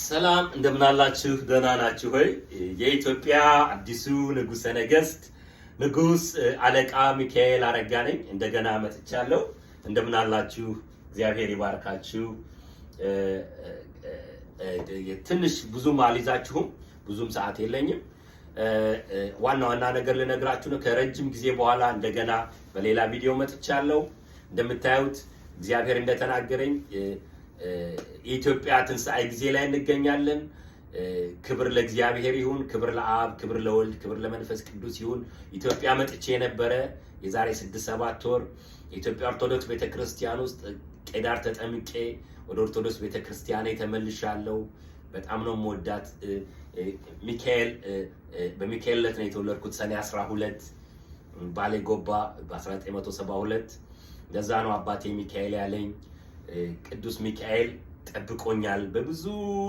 ሰላም እንደምናላችሁ፣ ደህና ናችሁ ሆይ? የኢትዮጵያ አዲሱ ንጉሠ ነገሥት ንጉሥ አለቃ ሚካኤል አረጋ ነኝ። እንደገና መጥቻለሁ። እንደምናላችሁ፣ እግዚአብሔር ይባርካችሁ። ትንሽ ብዙም አልይዛችሁም፣ ብዙም ሰዓት የለኝም። ዋና ዋና ነገር ልነግራችሁ ነው። ከረጅም ጊዜ በኋላ እንደገና በሌላ ቪዲዮ መጥቻለሁ። እንደምታዩት እግዚአብሔር እንደተናገረኝ የኢትዮጵያ ትንሣኤ ጊዜ ላይ እንገኛለን። ክብር ለእግዚአብሔር ይሁን። ክብር ለአብ፣ ክብር ለወልድ፣ ክብር ለመንፈስ ቅዱስ ይሁን። ኢትዮጵያ መጥቼ የነበረ የዛሬ 6-7 ወር የኢትዮጵያ ኦርቶዶክስ ቤተክርስቲያን ውስጥ ቄዳር ተጠምቄ ወደ ኦርቶዶክስ ቤተክርስቲያን ተመልሻለሁ። በጣም ነው የምወዳት። ሚካኤል በሚካኤል ዕለት ነው የተወለድኩት፣ ሰኔ 12 ባሌ ጎባ በ1972። ለዛ ነው አባቴ ሚካኤል ያለኝ። ቅዱስ ሚካኤል ጠብቆኛል። በብዙ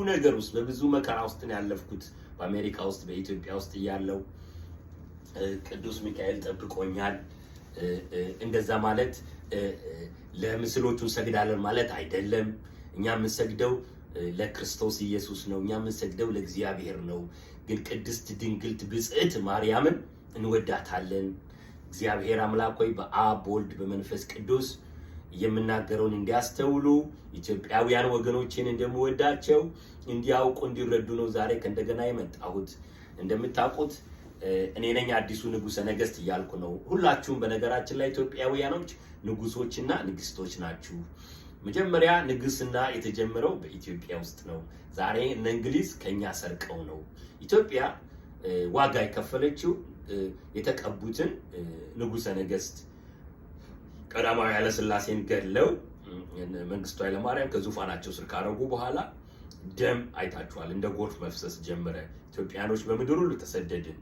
ነገር ውስጥ፣ በብዙ መከራ ውስጥ ነው ያለፍኩት። በአሜሪካ ውስጥ፣ በኢትዮጵያ ውስጥ እያለው ቅዱስ ሚካኤል ጠብቆኛል። እንደዛ ማለት ለምስሎቹ እንሰግዳለን ማለት አይደለም። እኛ የምንሰግደው ለክርስቶስ ኢየሱስ ነው። እኛ የምንሰግደው ለእግዚአብሔር ነው። ግን ቅድስት ድንግልት ብጽዕት ማርያምን እንወዳታለን። እግዚአብሔር አምላክ ሆይ፣ በአብ፣ በወልድ፣ በመንፈስ ቅዱስ የምናገረውን እንዲያስተውሉ፣ ኢትዮጵያውያን ወገኖችን እንደምወዳቸው እንዲያውቁ፣ እንዲረዱ ነው ዛሬ ከእንደገና የመጣሁት። እንደምታውቁት እኔ ነኝ አዲሱ ንጉሠ ነገሥት እያልኩ ነው። ሁላችሁም በነገራችን ላይ ኢትዮጵያውያኖች ንጉሶችና ንግስቶች ናችሁ። መጀመሪያ ንግስና የተጀመረው በኢትዮጵያ ውስጥ ነው። ዛሬ እነ እንግሊዝ ከኛ ሰርቀው ነው። ኢትዮጵያ ዋጋ የከፈለችው የተቀቡትን ንጉሠ ነገሥት ቀዳማዊ ኃይለሥላሴን ገድለው መንግስቱ ኃይለማርያም ከዙፋናቸው ስር ካረጉ በኋላ ደም አይታችኋል፣ እንደ ጎርፍ መፍሰስ ጀመረ። ኢትዮጵያኖች በምድር ሁሉ ተሰደድን።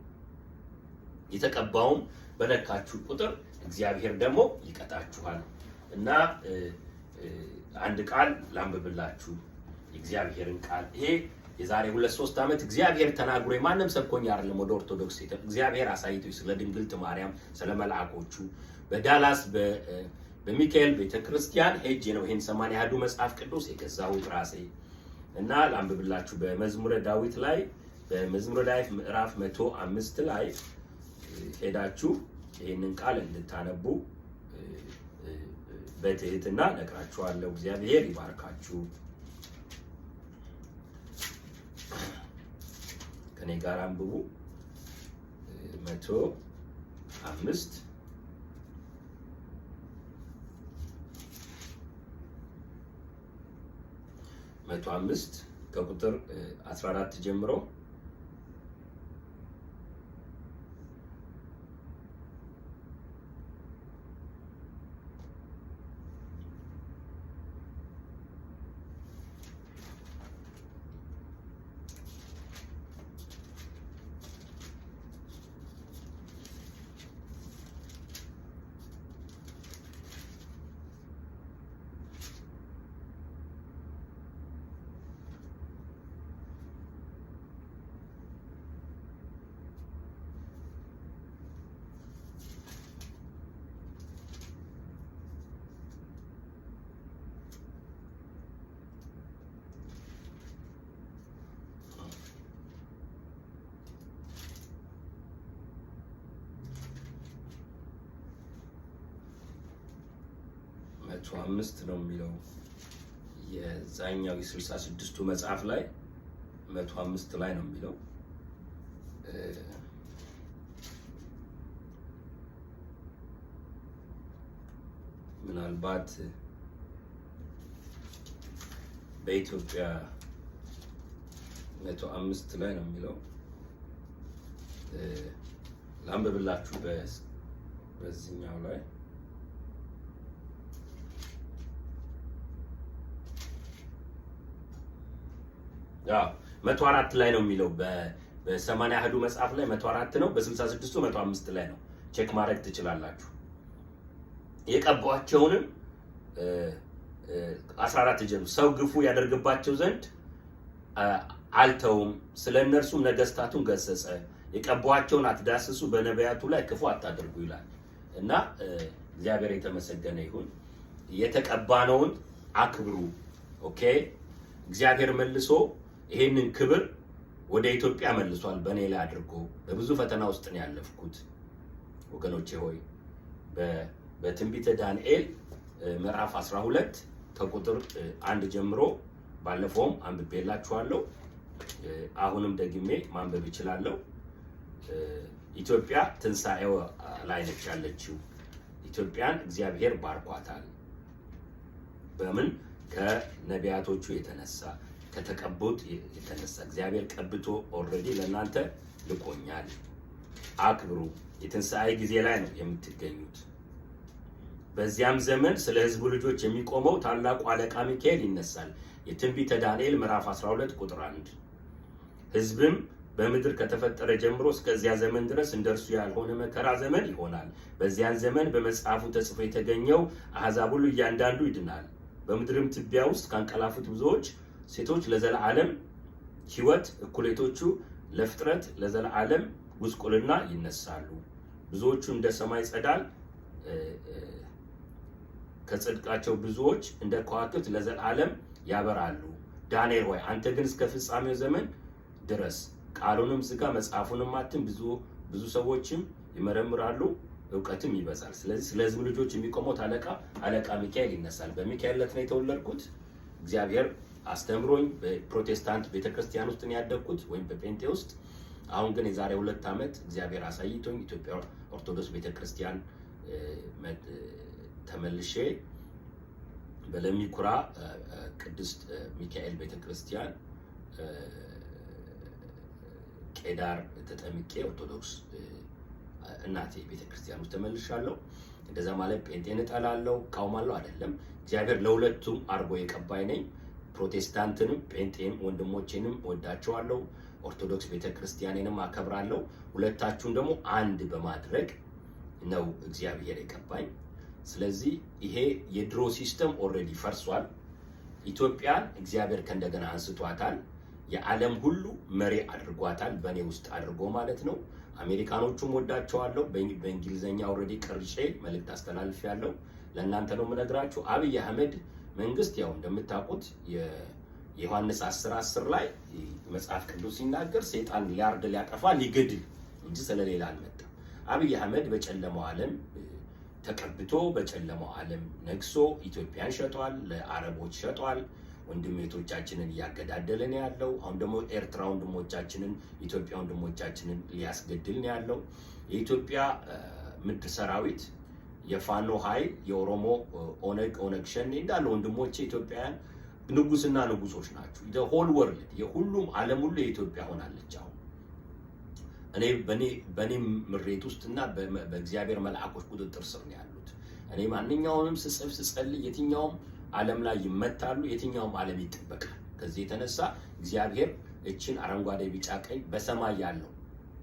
የተቀባውም በነካችሁ ቁጥር እግዚአብሔር ደግሞ ይቀጣችኋል። እና አንድ ቃል ላንብብላችሁ፣ የእግዚአብሔርን ቃል። ይሄ የዛሬ 2-3 ዓመት እግዚአብሔር ተናግሮ፣ ማንም ሰብኮኝ አይደለም ወደ ኦርቶዶክስ፣ እግዚአብሔር አሳይቶ ስለ ድንግልት ማርያም፣ ስለ መልአኮቹ በዳላስ በሚካኤል ቤተክርስቲያን ሄጄ ነው ይሄን 80 አሐዱ መጽሐፍ ቅዱስ የገዛሁት ራሴ። እና ላንብብላችሁ፣ በመዝሙረ ዳዊት ላይ፣ በመዝሙረ ዳዊት ምዕራፍ 105 ላይ ሄዳችሁ ይህንን ቃል እንድታነቡ በትህትና ነግራችኋለሁ። እግዚአብሔር ይባርካችሁ። ከኔ ጋር አንብቡ። 105፣ 105 ከቁጥር 14 ጀምሮ። 105 ነው የሚለው። የዛኛው የ66ቱ መጽሐፍ ላይ 105 ላይ ነው የሚለው። ምናልባት በኢትዮጵያ 105 ላይ ነው የሚለው። ላንብብላችሁ በዚህኛው ላይ። 104 ላይ ነው የሚለው። በ80 አሐዱ መጽሐፍ ላይ 104 ነው። በ66ቱ 105 ላይ ነው። Check ማድረግ ትችላላችሁ። የቀቧቸውንም 14 ጀምሮ ሰው ግፉ ያደርግባቸው ዘንድ አልተውም። ስለ እነርሱም ነገስታቱን ገሰጸ። የቀቧቸውን አትዳስሱ፣ በነቢያቱ ላይ ክፉ አታድርጉ ይላል። እና እግዚአብሔር የተመሰገነ ይሁን። የተቀባነውን አክብሩ። Okay፣ እግዚአብሔር መልሶ ይሄንን ክብር ወደ ኢትዮጵያ መልሷል በእኔ ላይ አድርጎ። በብዙ ፈተና ውስጥ ነው ያለፍኩት ወገኖቼ ሆይ። በትንቢተ ዳንኤል ምዕራፍ 12 ከቁጥር 1 ጀምሮ ባለፈውም አንብቤላችኋለሁ። አሁንም ደግሜ ማንበብ እችላለሁ። ኢትዮጵያ ትንሣኤው ላይ ነች ያለችው። ኢትዮጵያን እግዚአብሔር ባርኳታል። በምን? ከነቢያቶቹ የተነሳ፣ ከተቀቡት የተነሳ። እግዚአብሔር ቀብቶ already ለእናንተ ልኮኛል። አክብሩ። የትንሣኤ ጊዜ ላይ ነው የምትገኙት። በዚያም ዘመን ስለ ሕዝቡ ልጆች የሚቆመው ታላቁ አለቃ ሚካኤል ይነሳል። የትንቢተ ዳንኤል ምዕራፍ 12 ቁጥር 1። ሕዝብም በምድር ከተፈጠረ ጀምሮ እስከዚያ ዘመን ድረስ እንደ እርሱ ያልሆነ መከራ ዘመን ይሆናል። በዚያን ዘመን በመጽሐፉ ተጽፎ የተገኘው አሕዛብ ሁሉ እያንዳንዱ ይድናል። በምድርም ትቢያ ውስጥ ካንቀላፉት ብዙዎች ሴቶች ለዘላለም ሕይወት፣ እኩሌቶቹ ለፍጥረት ለዘላለም ጉስቁልና ይነሳሉ። ብዙዎቹ እንደ ሰማይ ጸዳል፣ ከጽድቃቸው ብዙዎች እንደ ከዋክብት ለዘላለም ያበራሉ። ዳንኤል ሆይ፣ አንተ ግን እስከ ፍጻሜው ዘመን ድረስ ቃሉንም ዝጋ፣ መጽሐፉንም አትም። ብዙ ብዙ ሰዎችም ይመረምራሉ፣ እውቀትም ይበዛል። ስለዚህ ስለ ሕዝብ ልጆች የሚቆመው አለቃ ሚካኤል ይነሳል። በሚካኤል ዕለት ነው የተወለድኩት። እግዚአብሔር አስተምሮኝ በፕሮቴስታንት ቤተክርስቲያን ውስጥ ነው ያደግኩት ወይም በጴንጤ ውስጥ። አሁን ግን የዛሬ 2 ዓመት እግዚአብሔር አሳይቶኝ ኢትዮጵያ ኦርቶዶክስ ቤተክርስቲያን ተመልሼ በለሚ ኩራ ቅድስት ሚካኤል ቤተክርስቲያን ቄዳር ተጠምቄ ኦርቶዶክስ እናቴ ቤተክርስቲያን ውስጥ ተመልሻለሁ። እንደዛ ማለት ጴንጤን እጠላለሁ፣ እቃወማለሁ አይደለም። እግዚአብሔር ለሁለቱም አርጎ የቀባኝ ነኝ። ፕሮቴስታንትንም ጴንጤም ወንድሞቼንም ወዳቸዋለሁ። ኦርቶዶክስ ቤተክርስቲያኔንም አከብራለሁ። ሁለታችሁን ደግሞ አንድ በማድረግ ነው እግዚአብሔር የቀባኝ። ስለዚህ ይሄ የድሮ system already ፈርሷል። ኢትዮጵያን እግዚአብሔር ከእንደገና አንስቷታል። የዓለም ሁሉ መሪ አድርጓታል፣ በእኔ ውስጥ አድርጎ ማለት ነው። አሜሪካኖቹም ወዳቸዋለሁ። በእንግሊዝኛ already ቀርጬ መልእክት አስተላልፌያለሁ። ለእናንተ ነው የምነግራችሁ። አብይ አህመድ መንግስት ያው እንደምታውቁት የዮሐንስ 10:10 ላይ መጽሐፍ ቅዱስ ሲናገር ሰይጣን ሊያርድ፣ ሊያጠፋ፣ ሊገድል እንጂ ስለሌላ አልመጣም። አብይ አህመድ በጨለማው ዓለም ተቀብቶ በጨለማው ዓለም ነግሶ ኢትዮጵያን ሸጧል፣ ለአረቦች ሸጧል። ወንድሞቻችንን እያገዳደለ ነው ያለው። አሁን ደግሞ ኤርትራ ወንድሞቻችንን፣ ኢትዮጵያ ወንድሞቻችንን ሊያስገድል ነው ያለው። የኢትዮጵያ ምድር ሰራዊት፣ የፋኖ ኃይል፣ የኦሮሞ ኦነግ፣ ኦነግ ሸኔ እንዳለ ወንድሞቼ ኢትዮጵያውያን ንጉስና ንጉሶች ናቸው። Whole world፣ የሁሉም ዓለም ሁሉ የኢትዮጵያ ሆናለች። አሁን እኔ በእኔ ምሬት ውስጥ እና በእግዚአብሔር መልአኮች ቁጥጥር ስር ነው ያሉት። እኔ ማንኛውንም ስጽፍ ስጸልይ የትኛውም ዓለም ላይ ይመታሉ፣ የትኛውም ዓለም ይጠበቃል። ከዚህ የተነሳ እግዚአብሔር እችን አረንጓዴ፣ ቢጫ፣ ቀይ በሰማይ ያለው፣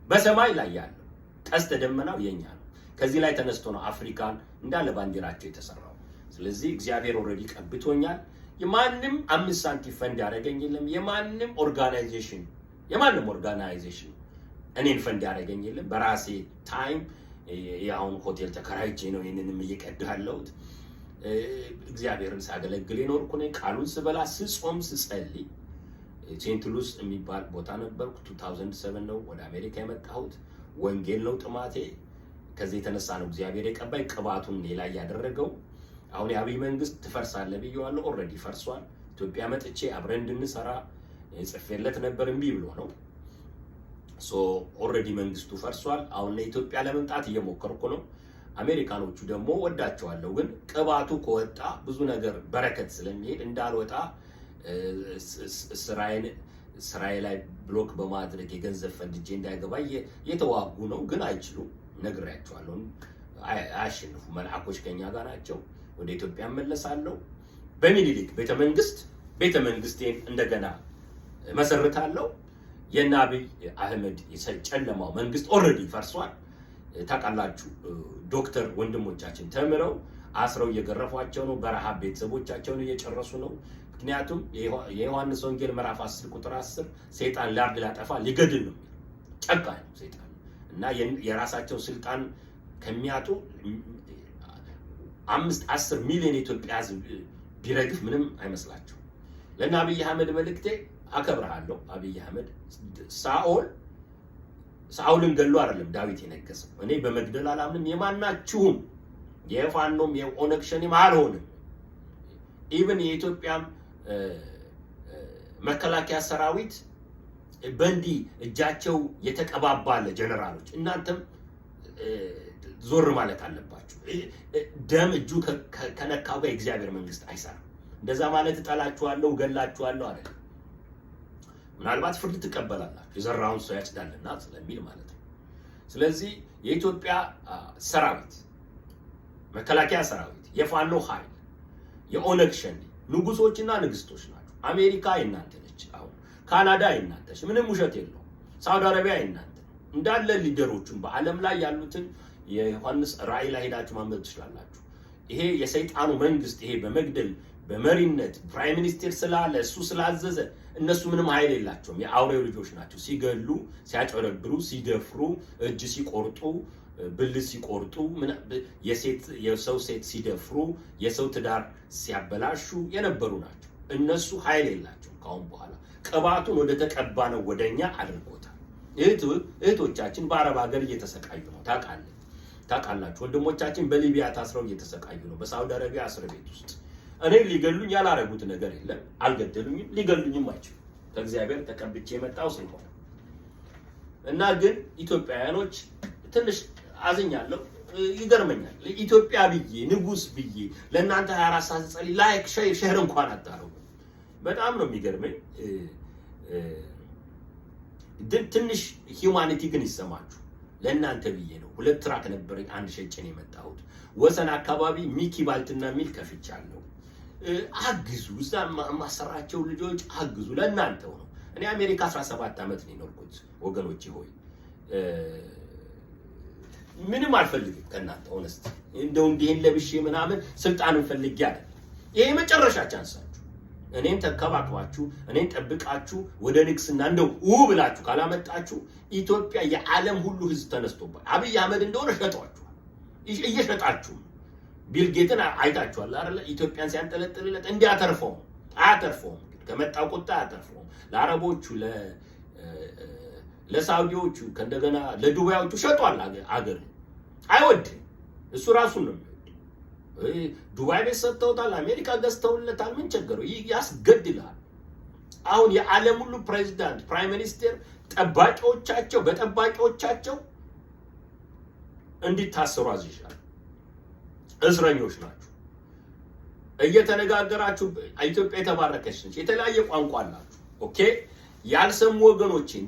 በሰማይ ላይ ያለው ቀስተ ደመናው የኛ ነው። ከዚህ ላይ ተነስቶ ነው አፍሪካን እንዳለ ባንዲራቸው የተሰራው። ስለዚህ እግዚአብሔር already ቀብቶኛል። የማንም 5 ሳንቲም ፈንድ ያደረገኝ የለም። የማንም organization እኔን ፈንድ ያደረገኝ የለም። በራሴ time የአሁን ሆቴል ተከራይቼ ነው ይህንንም እየቀዳሁ ያለሁት። እግዚአብሔርን ሳገለግል የኖርኩ ነኝ። ቃሉን ስበላ፣ ስጾም፣ ስጸልይ ሴንት ሉስ የሚባል ቦታ ነበርኩ። 2007 ነው ወደ አሜሪካ የመጣሁት። ወንጌል ነው ጥማቴ። ከዚህ የተነሳ ነው እግዚአብሔር የቀባኝ፣ ቅባቱን እኔ ላይ ያደረገው። አሁን የአብይ መንግስት ትፈርሳለህ ብዬዋለሁ። Already ፈርሷል። ኢትዮጵያ መጥቼ አብረን እንድንሰራ ጽፌለት ነበር፣ እምቢ ብሎ ነው። So already መንግስቱ ፈርሷል። አሁን ለኢትዮጵያ ለመምጣት እየሞከርኩ ነው። አሜሪካኖቹ ደግሞ ወዳቸዋለሁ፣ ግን ቅባቱ ከወጣ ብዙ ነገር በረከት ስለሚሄድ እንዳልወጣ ስራዬን ስራዬ ላይ block በማድረግ የገንዘብ ፈንድጄ እንዳይገባ እየተዋጉ ነው፣ ግን አይችሉም። ነግሬያቸዋለሁ። አያሸንፉ። መልአኮች ከኛ ጋር ናቸው። ወደ ኢትዮጵያ እመለሳለሁ። በሚኒሊክ ቤተመንግስት ቤተመንግስቴን እንደገና መሰርታለሁ። የእነ አብይ አህመድ ጨለማው መንግስት already ፈርሷል። ታውቃላችሁ፣ ዶክተር ወንድሞቻችን ተምረው አስረው እየገረፏቸው ነው። በረሃብ ቤተሰቦቻቸውን እየጨረሱ ነው። ምክንያቱም የዮሐንስ ወንጌል ምዕራፍ 10 ቁጥር 10 ሰይጣን ሊያርድ፣ ሊያጠፋ፣ ሊገድል ነው የሚለው። ጨካኝ ነው ሰይጣን እና የራሳቸው ስልጣን ከሚያጡ 5-10 ሚሊዮን የኢትዮጵያ ሕዝብ ቢረግፍ ምንም አይመስላቸው። ለእነ አብይ አህመድ መልእክቴ አከብርሃለሁ አብይ አህመድ። ሳኦልን ገሎ አይደለም ዳዊት የነገሰው። እኔ በመግደል አላምንም። የማናችሁም የፋኖም የኦነግ ሸኔም አልሆንም። Even የኢትዮጵያም መከላከያ ሰራዊት በእንዲህ እጃቸው የተቀባባለ ጀነራሎች፣ እናንተም ዞር ማለት አለባችሁ። ደም እጁ ከነካው ጋር የእግዚአብሔር መንግስት አይሰራም። እንደዛ ማለት እጠላችኋለሁ፣ እገላችኋለሁ አይደለም። ምናልባት ፍርድ ትቀበላላችሁ፣ የዘራውን ሰው ያጭዳልና ስለሚል ማለት ነው። ስለዚህ የኢትዮጵያ ሰራዊት፣ መከላከያ ሰራዊት፣ የፋኖ ኃይል፣ የኦነግ ሸኔ ንጉሶችና ንግስቶች ናቸው። አሜሪካ የእናንተ ነች። አሁን ካናዳ የእናንተ ነች። ምንም ውሸት የለውም። ሳውዲ አረቢያ የእናንተ ነው። እንዳለ leader ኦቹን በዓለም ላይ ያሉትን የዮሐንስ ራእይ ላይ ሄዳችሁ ማንበብ ትችላላችሁ። ይሄ የሰይጣኑ መንግስት፣ ይሄ በመግደል በመሪነት prime minister ስላለ፣ እሱ ስላዘዘ እነሱ ምንም ኃይል የላቸውም። የአውሬው ልጆች ናቸው። ሲገሉ፣ ሲያጨረብሩ፣ ሲደፍሩ፣ እጅ ሲቆርጡ፣ ብልት ሲቆርጡ፣ የሴት የሰው ሴት ሲደፍሩ፣ የሰው ትዳር ሲያበላሹ የነበሩ ናቸው። እነሱ ኃይል የላቸውም። ከአሁን በኋላ ቅባቱን ወደ ተቀባ ነው ወደኛ አድርጎታል። እህቶቻችን በአረብ ሀገር እየተሰቃዩ ነው። ታውቃለህ ታውቃላችሁ። ወንድሞቻችን በሊቢያ ታስረው እየተሰቃዩ ነው። በሳውዲ አረቢያ እስር ቤት ውስጥ። እኔ ሊገሉኝ ያላረጉት ነገር የለም። አልገደሉኝም፣ ሊገሉኝም አይችሉም። ከእግዚአብሔር ተቀብቼ የመጣው ስለሆነ። እና ግን ኢትዮጵያውያኖች ትንሽ አዝኛለሁ። ይገርመኛል። ኢትዮጵያ ብዬ፣ ንጉስ ብዬ ለእናንተ 24 ሰዓት ጸልይ፣ like share እንኳን አታረጉ። በጣም ነው የሚገርመኝ። ትንሽ humanity ግን ይሰማችሁ። ለእናንተ ብዬ ነው። ሁለት truck ነበረኝ፣ አንድ ሸጬ ነው የመጣሁት። ወሰን አካባቢ ሚኪ ባልትና የሚል ከፍቻለሁ። አግዙ፣ እዛ የማሰራቸው ልጆች አግዙ። ለእናንተው ነው። እኔ አሜሪካ 17 ዓመት ነው የኖርኩት ወገኖቼ ሆይ፣ ምንም አልፈልግም ከእናንተ፣ honest። እንደው እንዲህን ለብሼ ምናምን ስልጣንን ፈልጌ አይደለም። ይሄ የመጨረሻ chance ኣችሁ። እኔን ተከባክባችሁ፣ እኔን ጠብቃችሁ ወደ ንግስና እንደው ው ብላችሁ ካላመጣችሁ ኢትዮጵያ የዓለም ሁሉ ህዝብ ተነስቶባት አብይ አህመድ እንደሆነ ሸጧችኋል፣ እየሸጣችሁ ነው። ቢል ጌትን አይታችኋል አይደለ? ኢትዮጵያን ሲያንጠለጥልለት እንዲያተርፈውም አያተርፈውም፣ ከመጣው ቁጣ አያተርፈውም። ለአረቦቹ፣ ለሳውዲዎቹ፣ ከእንደገና ለዱባዮቹ ሸጧል። አገር አይወድም፣ እሱ ራሱን ነው የሚወድ። ዱባይ ቤት ሰጥተውታል፣ አሜሪካ ገዝተውለታል። ምን ቸገረው? ያስገድልሃል። አሁን የዓለም ሁሉ ፕሬዚዳንት፣ prime minister ጠባቂዎቻቸው በጠባቂዎቻቸው እንዲታሰሩ አዝዣለሁ። እስረኞች ናችሁ። እየተነጋገራችሁ፣ ኢትዮጵያ የተባረከች ነች። የተለያየ ቋንቋ አላችሁ። Okay፣ ያልሰሙ ወገኖችን፣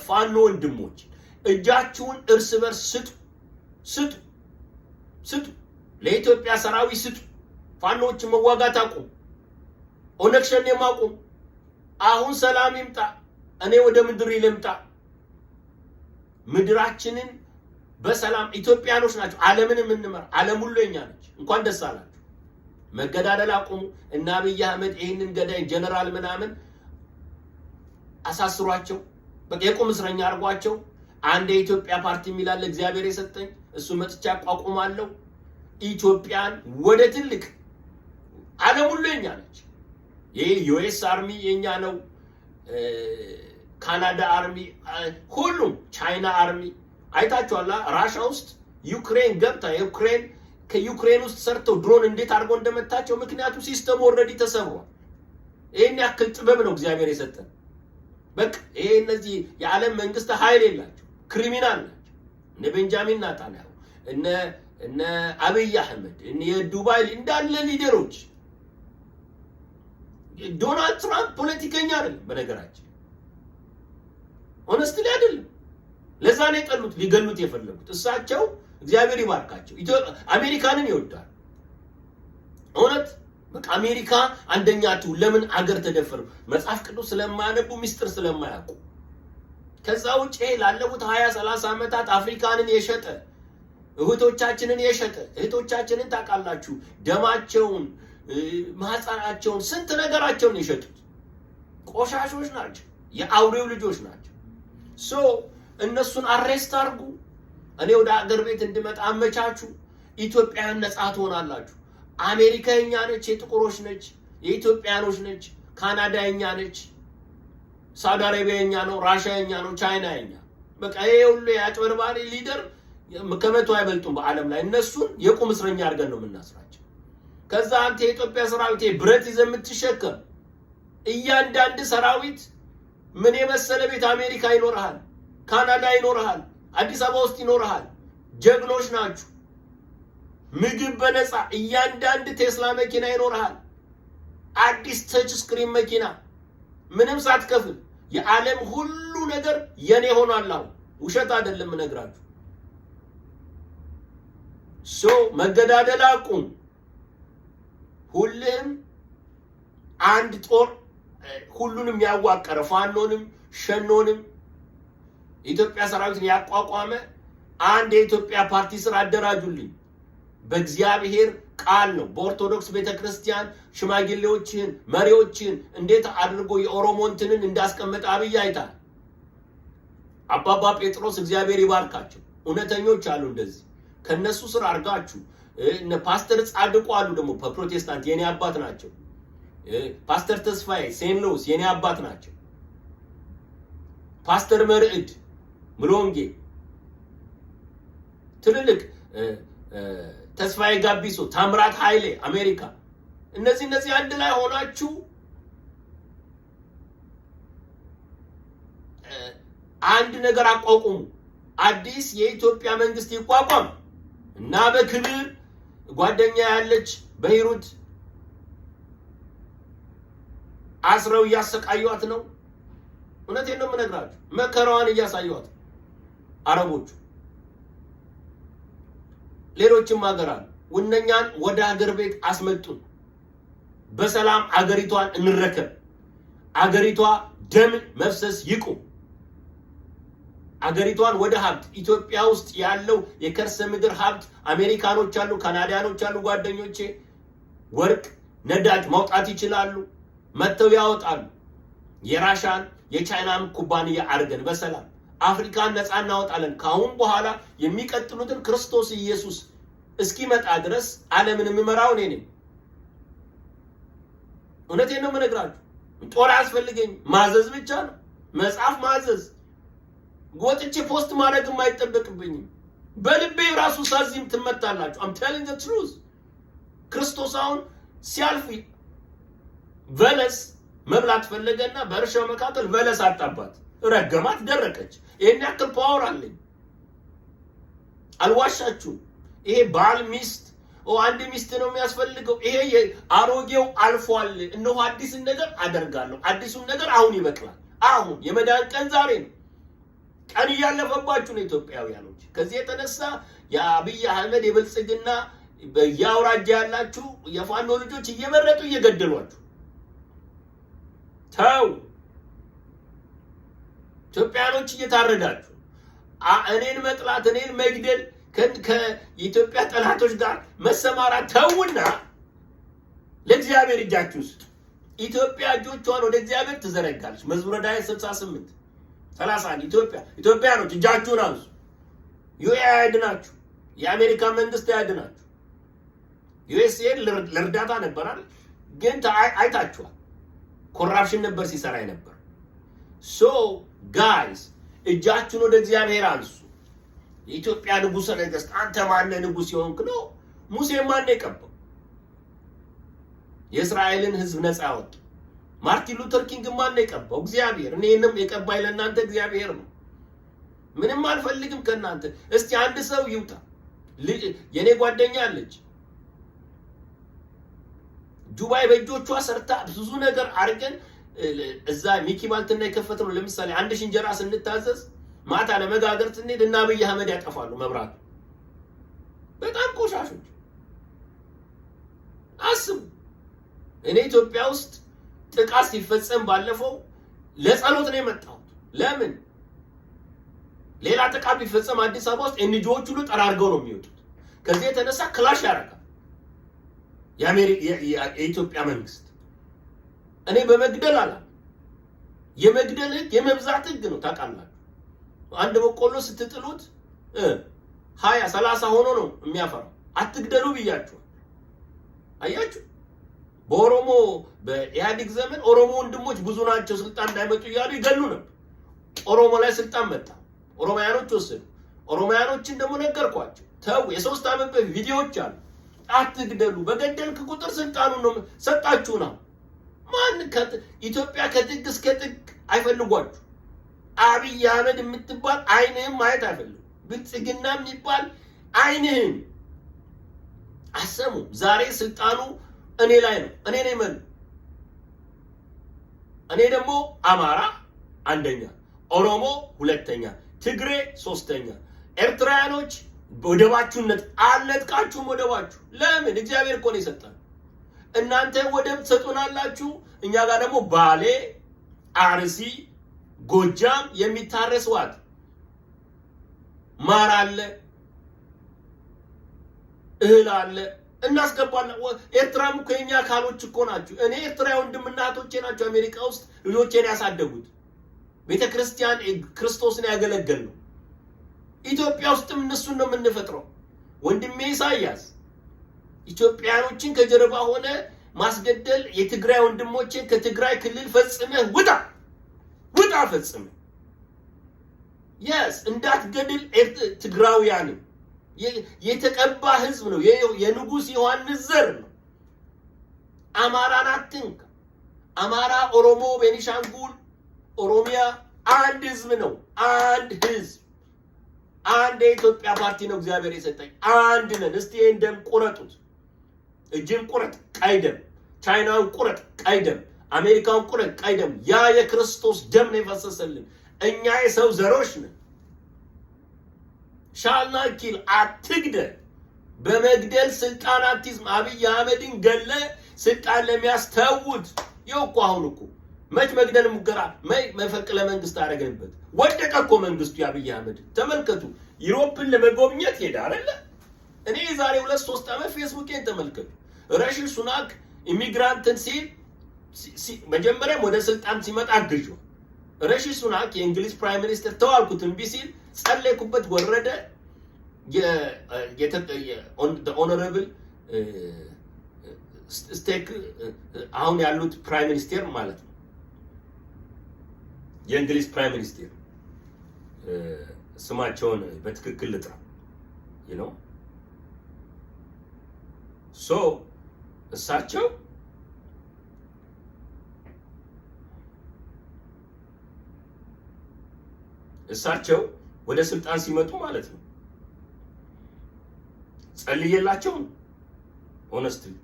ፋኖ ወንድሞችን እጃችሁን እርስ በርስ ስጡ፣ ስጡ፣ ስጡ። ለኢትዮጵያ ሰራዊት ስጡ። ፋኖዎችን መዋጋት አቁም። ኦነግ ሸኔም አቁም። አሁን ሰላም ይምጣ። እኔ ወደ ምድር ልምጣ። ምድራችንን በሰላም፣ ኢትዮጵያኖች ናቸው ዓለምን የምንመራ። ዓለም ሁሉ የኛ ነች። እንኳን ደስ አላችሁ። መገዳደል አቁሙ። እና አብይ አህመድ ይህንን ገዳይ ጀነራል ምናምን አሳስሯቸው፣ በቃ የቁም እስረኛ አድርጓቸው። አንድ የኢትዮጵያ ፓርቲ የሚላለ እግዚአብሔር የሰጠኝ፣ እሱ መጥቻ አቋቁማለሁ። ኢትዮጵያን ወደ ትልቅ፣ ዓለም ሁሉ የኛ ነች። ይህ US Army የኛ ነው። ካናዳ army፣ ሁሉም፣ ቻይና army አይታችኋላ። ራሻ ውስጥ ዩክሬን ገብታ ዩክሬን ከዩክሬን ውስጥ ሰርተው ድሮን እንዴት አድርጎ እንደመታቸው። ምክንያቱም system ኡ already ተሰብሯል። ይህን ያክል ጥበብ ነው እግዚአብሔር የሰጠን። በቃ ይሄ እነዚህ የዓለም መንግስት ኃይል የላቸው፣ criminal ናቸው። እነ ቤንጃሚን ናታንያሁ፣ እነ አብይ አህመድ፣ እነ የዱባይ እንዳለ leader ኦች፣ ዶናልድ ትራምፕ ፖለቲከኛ አይደለም። በነገራችን honestly አይደለም። ለዛ ነው የጠሉት፣ ሊገሉት የፈለጉት። እሳቸው እግዚአብሔር ይባርካቸው፣ አሜሪካንን ይወዳል። እውነት በቃ አሜሪካ አንደኛ ትሁን። ለምን አገር ተደፈሩ? መጽሐፍ ቅዱስ ስለማያነቡ፣ ሚስጥር ስለማያውቁ። ከዛ ውጭ ላለፉት 20 30 ዓመታት አፍሪካንን የሸጠ፣ እህቶቻችንን የሸጠ፣ እህቶቻችንን ታውቃላችሁ፣ ደማቸውን፣ ማህፀናቸውን፣ ስንት ነገራቸውን የሸጡት ቆሻሾች ናቸው። የአውሬው ልጆች ናቸው። So እነሱን arrest አድርጉ። እኔ ወደ አገር ቤት እንድመጣ አመቻቹ። ኢትዮጵያውያን ነጻ ትሆናላችሁ። አሜሪካ የኛ ነች፣ የጥቁሮች ነች፣ የኢትዮጵያኖች ነች። ካናዳ የኛ ነች። ሳውዲ አረቢያ የኛ ነው፣ ራሽያ የኛ ነው፣ ቻይና የኛ። በቃ ይሄ ሁሉ የአጭበርባሪ leader ከ100 አይበልጡም በዓለም ላይ። እነሱን የቁም እስረኛ አድርገን ነው የምናስራቸው። ከዛ አንተ የኢትዮጵያ ሰራዊት ብረት ይዘህ የምትሸከም እያንዳንድ ሰራዊት ምን የመሰለ ቤት አሜሪካ ይኖርሃል፣ ካናዳ ይኖርሃል፣ አዲስ አበባ ውስጥ ይኖርሃል። ጀግኖች ናችሁ። ምግብ በነፃ፣ እያንዳንድ ቴስላ መኪና ይኖርሃል። አዲስ touch screen መኪና ምንም ሳትከፍል። የዓለም ሁሉ ነገር የኔ ሆኗል። አሁን ውሸት አይደለም እነግራችሁ። So መገዳደል አቁም። ሁልህም አንድ ጦር ሁሉንም ያዋቀረ፣ ፋኖንም ሸኖንም የኢትዮጵያ ሰራዊትን ያቋቋመ አንድ የኢትዮጵያ ፓርቲ ስር አደራጁልኝ። በእግዚአብሔር ቃል ነው። በኦርቶዶክስ ቤተ ክርስቲያን ሽማግሌዎችን፣ መሪዎችን እንዴት አድርጎ የኦሮሞ እንትንን እንዳስቀመጠ አብይ አይታል። አባባ ጴጥሮስ እግዚአብሔር ይባርካቸው። እውነተኞች አሉ። እንደዚህ ከነሱ ስር አድርጋችሁ፣ እነ ፓስተር ጻድቁ አሉ ደግሞ በፕሮቴስታንት የኔ አባት ናቸው። ፓስተር ተስፋዬ ሴንት ሉዊስ የኔ አባት ናቸው። ፓስተር መርዕድ ምሎንጌ፣ ትልልቅ ተስፋዬ ጋቢሶ፣ ታምራት ኃይሌ አሜሪካ፣ እነዚህ አንድ ላይ ሆናችሁ አንድ ነገር አቋቁሙ። አዲስ የኢትዮጵያ መንግስት ይቋቋም እና በክብር ጓደኛ ያለች በሂሩት አስረው እያሰቃዩት ነው። እውነቴን ነው የምነግራችሁ። መከራዋን እያሳዩት አረቦቹ፣ ሌሎችም ሀገር አሉ። እነኛን ወደ ሀገር ቤት አስመጡን። በሰላም አገሪቷን እንረከብ። አገሪቷ ደም መፍሰስ ይቁም። አገሪቷን ወደ ሀብት፣ ኢትዮጵያ ውስጥ ያለው የከርሰ ምድር ሀብት አሜሪካኖች አሉ፣ ካናዲያኖች አሉ፣ ጓደኞቼ ወርቅ፣ ነዳጅ ማውጣት ይችላሉ። መጥተው ያወጣሉ። የራሻን የቻይናን ኩባንያ አድርገን በሰላም አፍሪካን ነፃ እናወጣለን። ከአሁን በኋላ የሚቀጥሉትን ክርስቶስ ኢየሱስ እስኪመጣ ድረስ ዓለምን የምመራው እኔ ነኝ። እውነቴን ነው የምነግራችሁ። ጦር አያስፈልገኝ፣ ማዘዝ ብቻ ነው። መጽሐፍ ማዘዝ፣ ወጥቼ post ማድረግም አይጠበቅብኝም። በልቤ ራሱ ሳዚም ትመታላችሁ። I'm telling the truth። ክርስቶስ አሁን ሲያልፍ በለስ መብላት ፈለገና በእርሻው መካከል በለስ አጣባት፣ ረገማት፣ ደረቀች። ይሄን ያክል power አለኝ፣ አልዋሻችሁም። ይሄ ባል ሚስት፣ አንድ ሚስት ነው የሚያስፈልገው። ይሄ አሮጌው አልፏል። እነሆ አዲስን ነገር አደርጋለሁ። አዲሱን ነገር አሁን ይበቅላል። አሁን የመዳን ቀን ዛሬ ነው። ቀን እያለፈባችሁ ነው ኢትዮጵያውያኖች። ከዚህ የተነሳ የአብይ አህመድ የብልጽግና በየአውራጃ ያላችሁ የፋኖ ልጆች እየመረጡ እየገደሏችሁ፣ ተው። ኢትዮጵያኖች እየታረዳችሁ፣ እኔን መጥላት፣ እኔን መግደል፣ ከኢትዮጵያ ጠላቶች ጋር መሰማራት ተውና ለእግዚአብሔር እጃችሁ ስጡ። ኢትዮጵያ እጆቿን ወደ እግዚአብሔር ትዘረጋለች። መዝሙረ ዳዊት 68:31። ኢትዮጵያኖች እጃችሁን አንሱ። ዩኤ አያድናችሁ፣ የአሜሪካ መንግስት አያድናችሁ። ዩኤስኤ ለእርዳታ ነበር አይደል? ግን አይታችኋል። Corruption ነበር ሲሰራ ነበር። So guys፣ እጃችሁን ወደ እግዚአብሔር አንሱ። የኢትዮጵያ ንጉሠ ነገሥት አንተ ማነህ ንጉሥ የሆንክ ነው? ሙሴ ማነው የቀባው? የእስራኤልን ሕዝብ ነፃ ያወጡ ማርቲን ሉተር ኪንግ ማነው የቀባው? እግዚአብሔር። እኔንም የቀባኝ ለእናንተ እግዚአብሔር ነው። ምንም አልፈልግም ከእናንተ። እስቲ አንድ ሰው ይውጣ። የእኔ ጓደኛ አለች ዱባይ፣ በእጆቿ ሰርታ ብዙ ነገር አድርገን እዛ ሚኪ ባልትና የከፈትነው። ለምሳሌ 1000 እንጀራ ስንታዘዝ ማታ ለመጋገር ስንሄድ እና አብይ አህመድ ያጠፋሉ መብራቱ። በጣም ቆሻሾች። አስቡ። እኔ ኢትዮጵያ ውስጥ ጥቃት ሲፈጸም ባለፈው ለጸሎት ነው የመጣሁት። ለምን ሌላ ጥቃት ቢፈጸም አዲስ አበባ ውስጥ NGO ዎች ሁሉ ጠራርገው ነው የሚወጡት። ከዚህ የተነሳ clash ያደርጋል የኢትዮጵያ መንግስት። እኔ በመግደል አላ የመግደል ህግ የመብዛት ህግ ነው፣ ታውቃላችሁ። አንድ በቆሎ ስትጥሉት 20 30 ሆኖ ነው የሚያፈራው። አትግደሉ ብያችኋል። አያችሁ፣ በኦሮሞ በኢህአዴግ ዘመን ኦሮሞ ወንድሞች ብዙ ናቸው ስልጣን እንዳይመጡ እያሉ ይገሉ ነበር። ኦሮሞ ላይ ስልጣን መጣ። ኦሮማያኖች ወሰዱ። ኦሮማያኖችን ደግሞ ነገርኳቸው፣ ተው። የ3 ዓመት በፊት ቪዲዮዎች አሉ። አትግደሉ፣ በገደልክ ቁጥር ስልጣኑን ነው ሰጣችሁ ነው። ማን ኢትዮጵያ ከጥግ እስከ ጥግ አይፈልጓችሁ። አብይ አህመድ የምትባል አይንህም ማየት አይፈልጉም። ብልጽግና የሚባል አይንህም አሰሙ። ዛሬ ስልጣኑ እኔ ላይ ነው። እኔ ነኝ መሪ። እኔ ደግሞ አማራ አንደኛ፣ ኦሮሞ ሁለተኛ፣ ትግሬ ሶስተኛ፣ ኤርትራውያኖች ወደባችሁን አልነጥቃችሁም። ወደባችሁ ለምን? እግዚአብሔር እኮ ነው የሰጠን። እናንተ ወደብ ትሰጡናላችሁ፣ እኛ ጋር ደግሞ ባሌ፣ አርሲ፣ ጎጃም የሚታረስ what ማር አለ፣ እህል አለ፣ እናስገባለን። ኤርትራም እኮ የኛ አካሎች እኮ ናቸው። እኔ ኤርትራ ወንድምና እህቶቼ ናቸው አሜሪካ ውስጥ ልጆቼን ያሳደጉት፣ ቤተ ክርስቲያን ክርስቶስን ያገለገል ነው። ኢትዮጵያ ውስጥም እነሱን ነው የምንፈጥረው። ወንድሜ ኢሳያስ፣ ኢትዮጵያኖችን ከጀርባ ሆነ ማስገደል፣ የትግራይ ወንድሞችን ከትግራይ ክልል ፈጽመህ ውጣ፣ ውጣ ፈጽመህ። Yes፣ እንዳትገድል ትግራውያንን። የተቀባ ህዝብ ነው። የንጉሥ ዮሐንስ ዘር ነው። አማራን አትንካ። አማራ፣ ኦሮሞ፣ ቤኒሻንጉል፣ ኦሮሚያ አንድ ህዝብ ነው። አንድ ህዝብ፣ አንድ የኢትዮጵያ ፓርቲ ነው እግዚአብሔር የሰጠኝ። አንድ ነን። እስቲ ይህን ደም ቁረጡት። እጅን ቁረጥ፣ ቀይ ደም። ቻይናውን ቁረጥ፣ ቀይ ደም። አሜሪካውን ቁረጥ፣ ቀይ ደም። ያ የክርስቶስ ደም ነው የፈሰሰልን። እኛ የሰው ዘሮች ነን። Shall not kill፣ አትግደል። በመግደል ስልጣን አትይዝም። አብይ አህመድን ገለ ስልጣን ለሚያስተውት ይኸው እኮ አሁን እኮ መች መግደል ሙከራ መፈንቅለ መንግስት አደረግንበት። ወደቀ እኮ መንግስቱ የአብይ አህመድ። ተመልከቱ፣ Europe ን ለመጎብኘት ሄደ አይደለ? እኔ የዛሬ 2-3 ዓመት ፌስቡኬን ተመልከቱ። ሪሺ ሱናክ immigrant ን ሲል መጀመሪያም ወደ ስልጣን ሲመጣ አግዤው። ሪሺ ሱናክ የእንግሊዝ prime minister ተዋልኩት፣ እምቢ ሲል ጸለይኩበት፣ ወረደ። Honorable ስቴክ አሁን ያሉት prime minister ማለት ነው። የእንግሊዝ prime minister ስማቸውን በትክክል ልጥራ so እሳቸው ወደ ስልጣን ሲመጡ ማለት ነው ጸልዬላቸው ነው። Honestly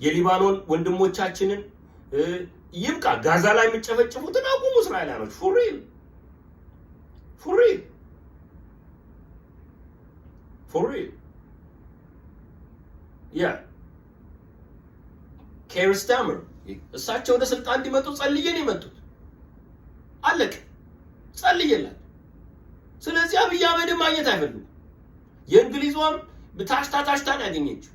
የሊባኖን ወንድሞቻችንን ይብቃ፣ ጋዛ ላይ የሚጨፈጭፉትን አቁሙ። እስራኤላኖች for real, for real, for real። Yeah፣ ኬር ስታመር እሳቸው ወደ ስልጣን እንዲመጡ ጸልዬ ነው የመጡት። አለቅ ጸልዬላቸው። ስለዚህ አብይ አህመድን ማግኘት አይፈልጉም። የእንግሊዟም ታሽታ ታሽታ ነው ያገኘችው።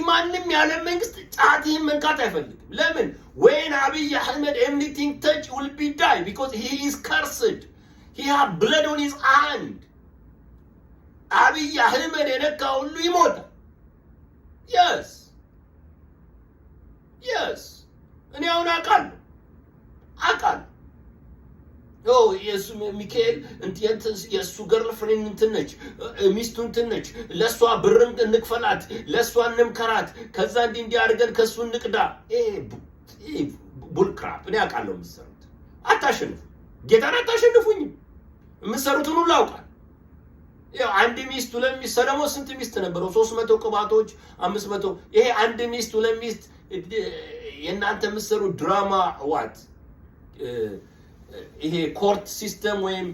ማንም የዓለም መንግስት ጫትህን መንካት አይፈልግም። ለምን? When አብይ አህመድ anything touch will be die because he is cursed, he have blood on his hand። አብይ አህመድ የነካ ሁሉ ይሞታል። Yes፣ እኔ አሁን አውቃለሁ አውቃለሁ። የእሱ ሚካኤል የእሱ girlfriend እንትን ነች፣ ሚስቱ እንትን ነች። ለእሷ ብርን እንክፈላት፣ ለእሷ እንምከራት፣ ከዛ እንዲህ እንዲህ አድርገን ከእሱ እንቅዳ። Bullcrap። እኔ አውቃለሁ የምትሰሩት። አታሸንፉ፣ ጌታን አታሸንፉኝም። የምትሰሩትን ሁሉ አውቃለሁ። ያው አንድ ሚስት፣ ሁለት ሚስት፣ ሰለሞን ስንት ሚስት ነበረው? 300 ቅባቶች፣ 500። ይሄ አንድ ሚስት፣ ሁለት ሚስት የእናንተ የምትሰሩት ድራማ what ይሄ court system ወይም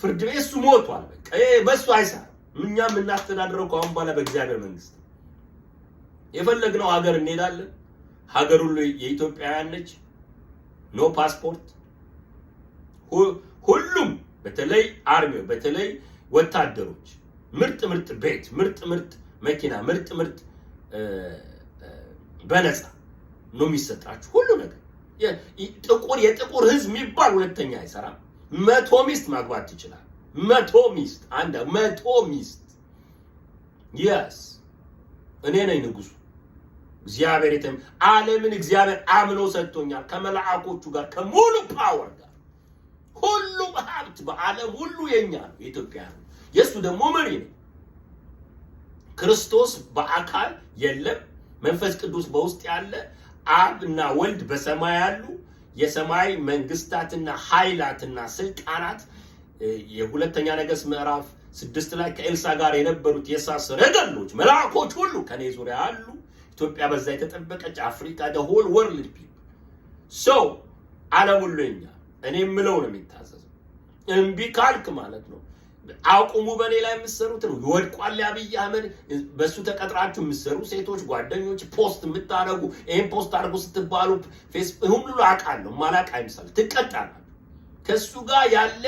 ፍርድ ቤት እሱ ሞቷል። በቃ ይሄ በሱ አይሰራም። እኛ የምናስተዳድረው ከአሁን በኋላ በእግዚአብሔር መንግስት ነው። የፈለግነው ሀገር እንሄዳለን። ሀገር ሁሉ የኢትዮጵያውያን ነች። No passport። ሁሉም በተለይ army ው፣ በተለይ ወታደሮች ምርጥ ምርጥ ቤት፣ ምርጥ ምርጥ መኪና፣ ምርጥ ምርጥ በነፃ ነው የሚሰጣችሁ ሁሉ ነገር። ጥቁር የጥቁር ህዝብ የሚባል ሁለተኛ አይሰራም። 100 ሚስት ማግባት ትችላል። 100 ሚስት፣ አንድ 100 ሚስት። Yes፣ እኔ ነኝ ንጉሱ። እግዚአብሔር ዓለምን እግዚአብሔር አምኖ ሰጥቶኛል። ከመላእኮቹ ጋር ከሙሉ power ጋር ሁሉም ሀብት በዓለም ሁሉ የኛ ነው፣ የኢትዮጵያ ነው። የእሱ ደግሞ መሪ ነው። ክርስቶስ በአካል የለም፣ መንፈስ ቅዱስ በውስጥ ያለ፣ አብ እና ወልድ በሰማይ ያሉ፣ የሰማይ መንግስታትና ኃይላትና ስልጣናት የሁለተኛ ነገሥት ምዕራፍ 6 ላይ ከኤልሳ ጋር የነበሩት የእሳት ሰረገሎች መልአኮች ሁሉ ከኔ ዙሪያ አሉ። ኢትዮጵያ በዛ የተጠበቀች፣ አፍሪካ፣ the whole world people፣ so ዓለም ሁሉ የኛ፣ እኔ የምለው ነው የሚታዘዘው። እምቢ ካልክ ማለት ነው አቁሙ። በእኔ ላይ የምትሰሩት ነው ይወድቋል። የአብይ አህመድ በእሱ ተቀጥራችሁ የምትሰሩ ሴቶች ጓደኞች፣ post የምታደርጉ፣ ይህን post አድርጉ ስትባሉ ፌስቡክ ሁሉ አውቃለሁ፣ ማላቅ አይምሳል፣ ትቀጣላችሁ። ከእሱ ጋር ያለ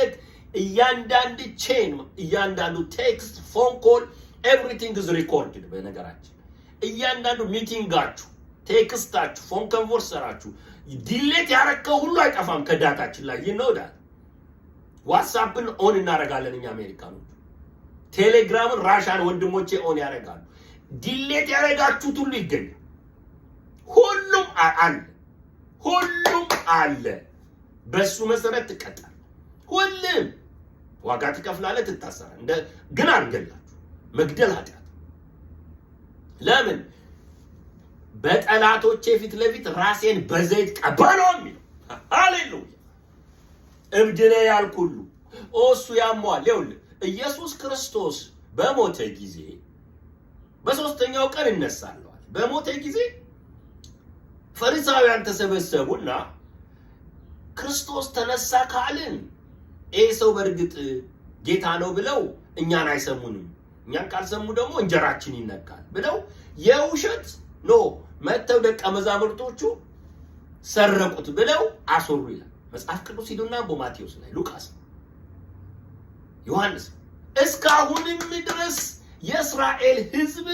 እያንዳንድ chain፣ እያንዳንዱ text፣ phone call፣ everything is recorded። በነገራችን እያንዳንዱ meeting ኣችሁ፣ text ኣችሁ፣ phone conversation ኣችሁ delete ያረከው ሁሉ አይጠፋም ከ data ችን ላይ ይነውዳል። WhatsApp ን on እናደርጋለን እኛ አሜሪካኖቹ፣ ቴሌግራምን Russian ወንድሞቼ on ያደርጋሉ። Delete ያደረጋችሁት ሁሉ ይገኛል። ሁሉም አለ፣ ሁሉም አለ። በሱ መሰረት ትቀጣል። ሁሉም ዋጋ ትከፍላለህ፣ ትታሰራለህ። ግን አንገላችሁ። መግደል ኃጢአት። ለምን? በጠላቶቼ ፊት ለፊት ራሴን በዘይት ቀባ ነው የሚለው። ሃሌሉያ! እብድ ነህ ያልክ ሁሉ እሱ ያመዋል። ይኸውልህ ኢየሱስ ክርስቶስ በሞተ ጊዜ በሶስተኛው ቀን እነሳለሁ አለ። በሞተ ጊዜ ፈሪሳውያን ተሰበሰቡና ክርስቶስ ተነሳ ካልን ይህ ሰው በእርግጥ ጌታ ነው ብለው እኛን አይሰሙንም፣ እኛን ካልሰሙ ደግሞ እንጀራችን ይነካል ብለው የውሸት no መጥተው ደቀ መዛሙርቶቹ ሰረቁት ብለው አስወሩ ይላል መጽሐፍ ቅዱስ። ሂዱና በማቴዎስ ላይ፣ ሉቃስ፣ ዮሐንስ። እስካሁንም ድረስ የእስራኤል ሕዝብ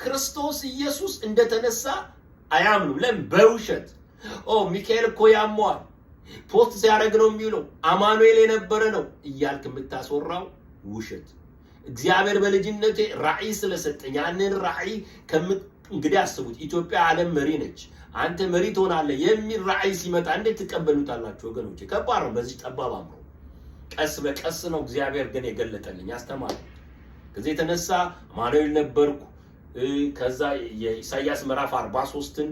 ክርስቶስ ኢየሱስ እንደተነሳ አያምኑም። ለምን? በውሸት። ኦ ሚካኤል እኮ ያመዋል፣ post ሲያደርግ ነው የሚውለው፣ አማኑኤል የነበረ ነው እያልክ የምታስወራው ውሸት። እግዚአብሔር በልጅነቴ ራእይ ስለሰጠኝ ያንን ራእይ እንግዲህ አስቡት፣ ኢትዮጵያ ዓለም መሪ ነች፣ አንተ መሪ ትሆናለህ የሚል ራእይ ሲመጣ እንዴት ትቀበሉታላችሁ ወገኖቼ? ከባድ ነው። በዚህ ጠባብ አእምሮ ቀስ በቀስ ነው እግዚአብሔር ግን የገለጠልኝ፣ አስተማረኝ። ከዚህ የተነሳ አማኑኤል ነበርኩ። ከዛ የኢሳይያስ ምዕራፍ 43ን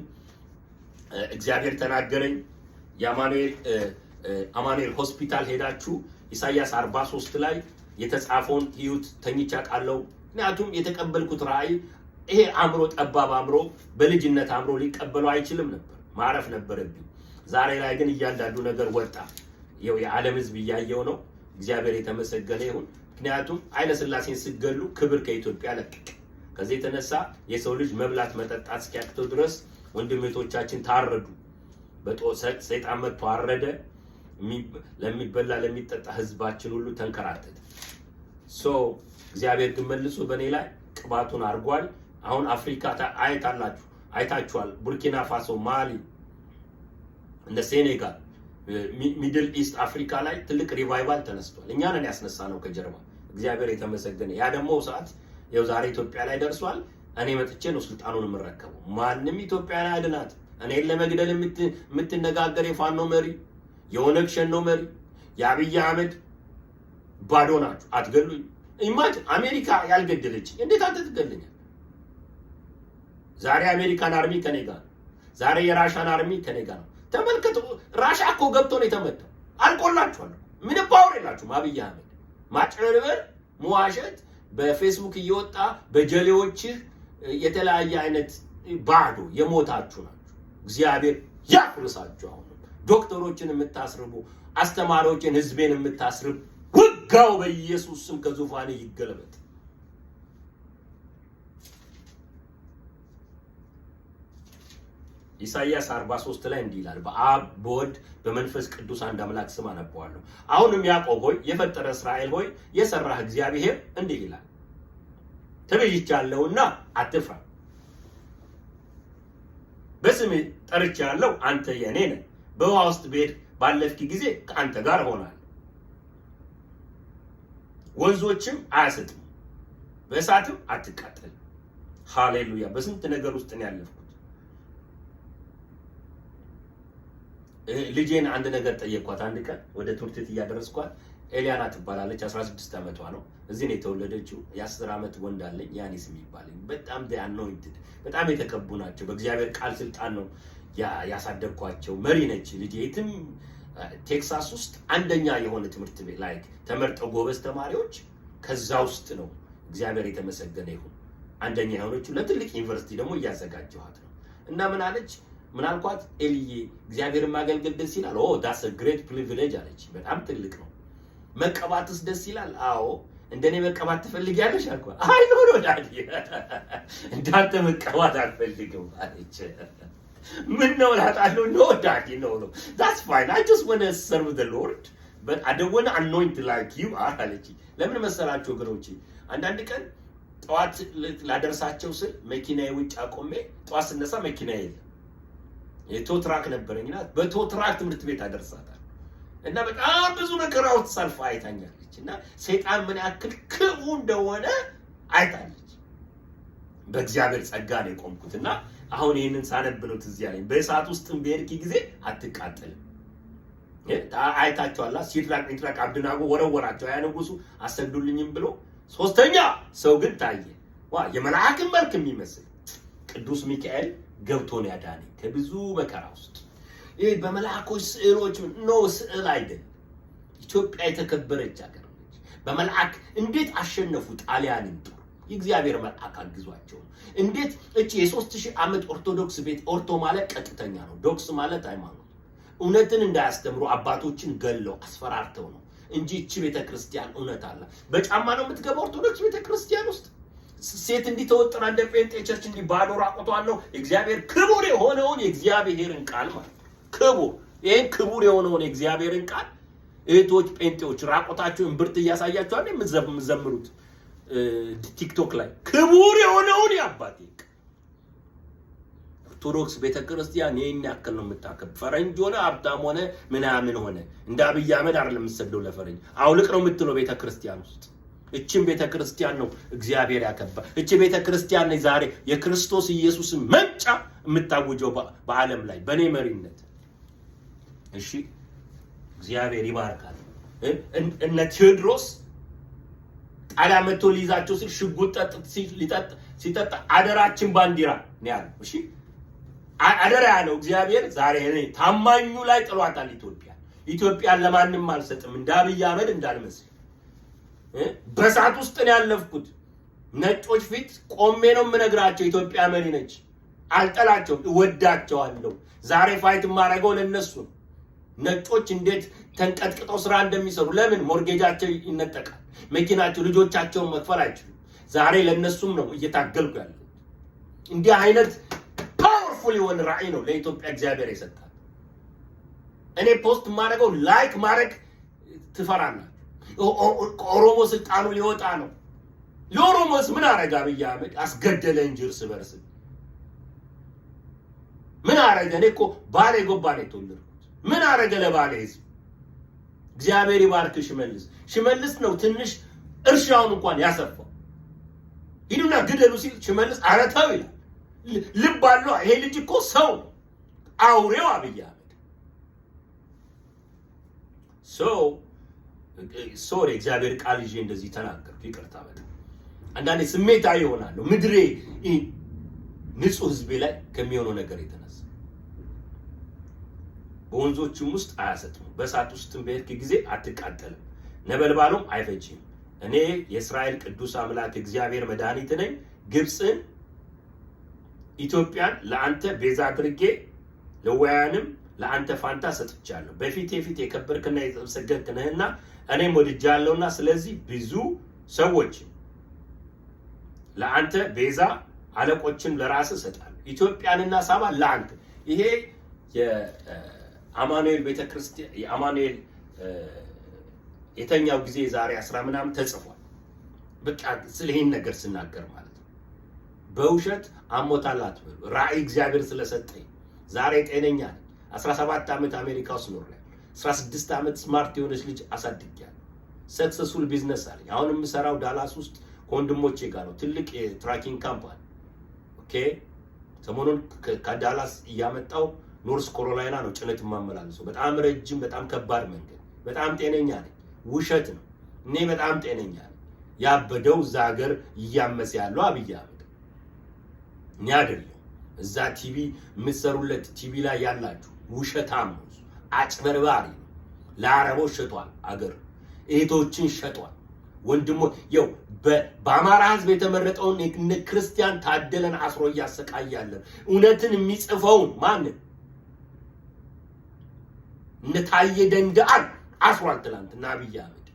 እግዚአብሔር ተናገረኝ። የአማኑኤል አማኑኤል ሆስፒታል ሄዳችሁ ኢሳይያስ 43 ላይ የተጻፈውን ህይወት ተኝቻ ቃለው። ምክንያቱም የተቀበልኩት ራእይ ይሄ አእምሮ፣ ጠባብ አእምሮ፣ በልጅነት አእምሮ ሊቀበለው አይችልም ነበር። ማረፍ ነበረብኝ። ዛሬ ላይ ግን እያንዳንዱ ነገር ወጣ። ይኸው የዓለም ሕዝብ እያየው ነው። እግዚአብሔር የተመሰገነ ይሁን። ምክንያቱም ኃይለ ሥላሴን ስገሉ ክብር ከኢትዮጵያ ለቀቀ። ከዚህ የተነሳ የሰው ልጅ መብላት መጠጣት እስኪያቅተው ድረስ ወንድም እህቶቻችን ታረዱ። ሰይጣን መጥቶ አረደ። ለሚበላ ለሚጠጣ ህዝባችን ሁሉ ተንከራተተ። So እግዚአብሔር ግን መልሶ በእኔ ላይ ቅባቱን አድርጓል። አሁን አፍሪካ አይታላችሁ፣ አይታችኋል። ቡርኪና ፋሶ፣ ማሊ፣ እንደ ሴኔጋል፣ Middle East አፍሪካ ላይ ትልቅ revival ተነስቷል። እኛ ነን ያስነሳነው ከጀርባ። እግዚአብሔር የተመሰገነ። ያ ደግሞ ሰዓት ይኸው ዛሬ ኢትዮጵያ ላይ ደርሷል። እኔ መጥቼ ነው ስልጣኑን የምረከበው። ማንም ኢትዮጵያን አያድናት። እኔን ለመግደል የምትነጋገር የፋኖ መሪ፣ የኦነግ ሸኖ መሪ፣ የአብይ አህመድ ባዶ ናችሁ። አትገሉኝ። Imagine አሜሪካ ያልገደለችኝ እንዴት አንተ ትገለኛል? ዛሬ አሜሪካን army ከኔ ጋር ነው። ዛሬ የ Russian army ከኔ ጋር ነው። ተመልከቱ። ራሻ እኮ ገብቶ ነው የተመታው። አልቆላችኋል። ምንም power የላችሁም። አብይ አህመድ ማጭበርበር፣ መዋሸት፣ በፌስቡክ እየወጣ በጀሌዎችህ የተለያየ አይነት ባዶ የሞታችሁ ናችሁ። እግዚአብሔር ያፍርሳችሁ። አሁንም ዶክተሮችን የምታስርቡ፣ አስተማሪዎችን፣ ህዝቤን የምታስርብ ውጋው በኢየሱስ ስም ከዙፋን ይገለበጥ። ኢሳይያስ 43 ላይ እንዲህ ይላል። በአብ በወልድ በመንፈስ ቅዱስ አንድ አምላክ ስም አነበዋለሁ። አሁንም ያዕቆብ ሆይ፣ የፈጠረ እስራኤል ሆይ፣ የሰራህ እግዚአብሔር እንዲህ ይላል፣ ተቤዥቻለሁና አትፍራ፣ በስምህ ጠርቼሃለሁ፣ አንተ የእኔ ነህ። በውሃ ውስጥ ብሄድ ባለፍክ ጊዜ ከአንተ ጋር እሆናለሁ፣ ወንዞችም አያሰጥሙም፣ በእሳትም አትቃጠልም። ሃሌሉያ! በስንት ነገር ውስጥ ነው ያለፍኩት። ልጄን አንድ ነገር ጠየኳት። አንድ ቀን ወደ ትምህርት ቤት እያደረስኳት፣ ኤሊያና ትባላለች። 16 ዓመቷ ነው። እዚህ ነው የተወለደችው። የ10 ዓመት ወንድ አለኝ ያኒስ የሚባለኝ። በጣም anointed፣ በጣም የተቀቡ ናቸው። በእግዚአብሔር ቃል ስልጣን ነው ያሳደግኳቸው። መሪ ነች ልጄ። የትም ቴክሳስ ውስጥ አንደኛ የሆነ ትምህርት ቤት ላይ ተመርጠው ጎበዝ ተማሪዎች ከዛ ውስጥ ነው። እግዚአብሔር የተመሰገነ ይሁን። አንደኛ የሆነችው ለትልቅ ዩኒቨርሲቲ ደግሞ እያዘጋጀኋት ነው። እና ምን አለች? ምን አልኳት? ኤልዬ፣ እግዚአብሔርን ማገልገል ደስ ይላል። "Oh, that's a great privilege" አለች። በጣም ትልቅ ነው። መቀባትስ ደስ ይላል? አዎ። እንደኔ መቀባት ትፈልጊያለሽ አልኳት። "አይ፣ no, daddy፣ እንዳንተ መቀባት አልፈልግም" አለች። ምን ነው እላታለሁ። "No, daddy, no, that's fine. I just wanna serve the Lord, but I don't wanna anoint like you are" አለች። ለምን መሰላችሁ ወገኖቼ? አንዳንድ ቀን ጠዋት ላደርሳቸው ስል መኪናዬ ውጭ አቆሜ ጠዋት ስነሳ መኪና የለም። የ tow truck ነበረኝና በ tow truck ትምህርት ቤት አደርሳታል። እና በጣም ብዙ መከራ ውስጥ ሳልፍ አይታኛለች። እና ሰይጣን ምን ያክል ክፉ እንደሆነ አይታለች። በእግዚአብሔር ጸጋ ነው የቆምኩት። እና አሁን ይህንን ሳነብ ነው ትዝ ያለኝ። በእሳት ውስጥም በሄድክ ጊዜ አትቃጠልም። አይታችኋላ። ሲድራቅ ሚድራቅ አብድናጎ ወረወራቸው። ያ ንጉሱ አሰግዱልኝም ብሎ ሶስተኛ ሰው ግን ታየ። ዋ፣ የመልአክን መልክ የሚመስል ቅዱስ ሚካኤል ገብቶ ነው ያዳነኝ ከብዙ መከራ ውስጥ። ይህ በመልአኮች ስዕሎች no፣ ስዕል አይደለም። ኢትዮጵያ የተከበረች ሀገር ነች። በመልአክ እንዴት አሸነፉ ጣሊያንን ጦር? የእግዚአብሔር መልአክ አግዟቸው ነው። እንዴት እቺ የ3000 ዓመት ኦርቶዶክስ ቤት፣ ኦርቶ ማለት ቀጥተኛ ነው፣ ዶክስ ማለት ሃይማኖት፣ እውነትን እንዳያስተምሩ አባቶችን ገለው አስፈራርተው ነው እንጂ እቺ ቤተ ክርስቲያን እውነት አለ። በጫማ ነው የምትገባው ኦርቶዶክስ ቤተ ክርስቲያን ውስጥ። ሴት እንዲህ ተወጥራ እንደ ጴንጤ church እንዲህ ባዶ ራቁቷን ነው። እግዚአብሔር ክቡር የሆነውን የእግዚአብሔርን ቃል ማለት ክቡር፣ ይህን ክቡር የሆነውን የእግዚአብሔርን ቃል እህቶች ጴንጤዎች ራቁታችሁ እምብርት እያሳያችኋል የምትዘምሩት ቲክቶክ ላይ፣ ክቡር የሆነውን የአባቴ ኦርቶዶክስ ቤተክርስቲያን ይህን ያክል ነው የምታከብ። ፈረንጅ ሆነ ሀብታም ሆነ ምናምን ሆነ እንደ አብይ አህመድ አይደለም የምትሰግደው ለፈረንጅ፣ አውልቅ ነው የምትለው ቤተክርስቲያን ውስጥ። እችን ቤተ ክርስቲያን ነው እግዚአብሔር ያከባ። እቺ ቤተ ክርስቲያን ነች ዛሬ የክርስቶስ ኢየሱስን መምጫ የምታውጀው በዓለም ላይ በእኔ መሪነት። እሺ፣ እግዚአብሔር ይባርካል። እነ ቴዎድሮስ ጣሊያን መጥቶ ሊይዛቸው ሲል ሽጉጥ ሲጠጥ አደራችን ባንዲራ ነው ያለው። እሺ፣ አደራ ያለው እግዚአብሔር ዛሬ እኔ ታማኙ ላይ ጥሏታል። ኢትዮጵያ ኢትዮጵያን ለማንም አልሰጥም፣ እንደ አብይ አህመድ እንዳልመስል። በእሳት ውስጥ ነው ያለፍኩት። ነጮች ፊት ቆሜ ነው የምነግራቸው፣ ኢትዮጵያ መሪ ነች። አልጠላቸውም፣ እወዳቸዋለሁ። ዛሬ fight የማደርገው ለእነሱ ነው። ነጮች እንዴት ተንቀጥቅጠው ስራ እንደሚሰሩ፣ ለምን mortgage ኣቸው ይነጠቃል፣ መኪናቸው፣ ልጆቻቸውን መክፈል አይችሉም። ዛሬ ለእነሱም ነው እየታገልኩ ያለሁት። እንዲህ አይነት powerful የሆነ ራዕይ ነው ለኢትዮጵያ እግዚአብሔር የሰጣት። እኔ post የማደርገው like ማድረግ ትፈራላችሁ። ኦሮሞ ስልጣኑ ሊወጣ ነው። ለኦሮሞስ ምን አረገ አብይ አህመድ? አስገደለ እንጂ እርስ በርስ ምን አረገ? እኔ እኮ ባሌ ጎባ ነው የተወለድኩት። ምን አረገ ለባሌ ህዝብ? እግዚአብሔር ይባርክ ሽመልስ። ሽመልስ ነው ትንሽ እርሻውን እንኳን ያሰፋው። ሂዱና ግደሉ ሲል ሽመልስ ኧረ ተው ይላል። ልብ አለው። ይሄ ልጅ እኮ ሰው ነው። አውሬው አብይ አህመድ። So sorry፣ እግዚአብሔር ቃል ይዤ እንደዚህ ተናገርኩ። ይቅርታ። በጣም አንዳንዴ ስሜታዊ ይሆናለሁ። ምድሬ ንጹህ ህዝቤ ላይ ከሚሆነው ነገር የተነሳ። በወንዞችም ውስጥ አያሰጥሙም፣ በእሳት ውስጥም በሄድክ ጊዜ አትቃጠልም፣ ነበልባሉም አይፈጅህም። እኔ የእስራኤል ቅዱስ አምላክ እግዚአብሔር መድኃኒት ነኝ። ግብፅን ኢትዮጵያን ለአንተ ቤዛ አድርጌ ሌዋውያንም ለአንተ ፋንታ ሰጥቻለሁ። በፊቴ ፊት የከበርክና የተመሰገንክ ነህና እኔም ወድጄሃለሁና፣ ስለዚህ ብዙ ሰዎች ለአንተ ቤዛ አለቆችን ለራስህ እሰጣለሁ። ኢትዮጵያንና ሳባ ለአንተ። ይሄ የአማኑኤል ቤተክርስቲያን፣ የአማኑኤል የተኛው ጊዜ ዛሬ 10 ምናምን ተጽፏል። በቃ ስለ ይሄን ነገር ስናገር ማለት ነው። በውሸት አሞታል አትበሉ። ራእይ እግዚአብሔር ስለሰጠኝ ዛሬ ጤነኛ ነኝ። 17 ዓመት አሜሪካ ውስጥ ኖሬያለሁ። 16 ዓመት smart የሆነች ልጅ አሳድጌያለሁ። Successful business አለኝ። አሁን የምሰራው ዳላስ ውስጥ ከወንድሞቼ ጋር ነው። ትልቅ የ trucking company፣ okay። ሰሞኑን ከዳላስ እያመጣው ኖርዝ ካሮላይና ነው ጭነት የማመላልሰው። በጣም ረጅም፣ በጣም ከባድ መንገድ። በጣም ጤነኛ ነኝ። ውሸት ነው። እኔ በጣም ጤነኛ ነኝ። ያበደው እዛ ሀገር እያመሰ ያለው አብይ አህመድ፣ እኔ አይደለም። እዛ ቲቪ የምትሰሩለት፣ ቲቪ ላይ ያላችሁ ውሸታም ነው፣ አጭበርባሪ ነው። ለአረቦች ሸጧል፣ አገር እህቶችን ሸጧል። ወንድሞ የው በአማራ ህዝብ የተመረጠውን እነ ክርስቲያን ታደለን አስሮ እያሰቃያለን። እውነትን የሚጽፈውን ማንን፣ እነ ታዬ ደንደአን አስሯል። ትላንትና አብይ አህመድ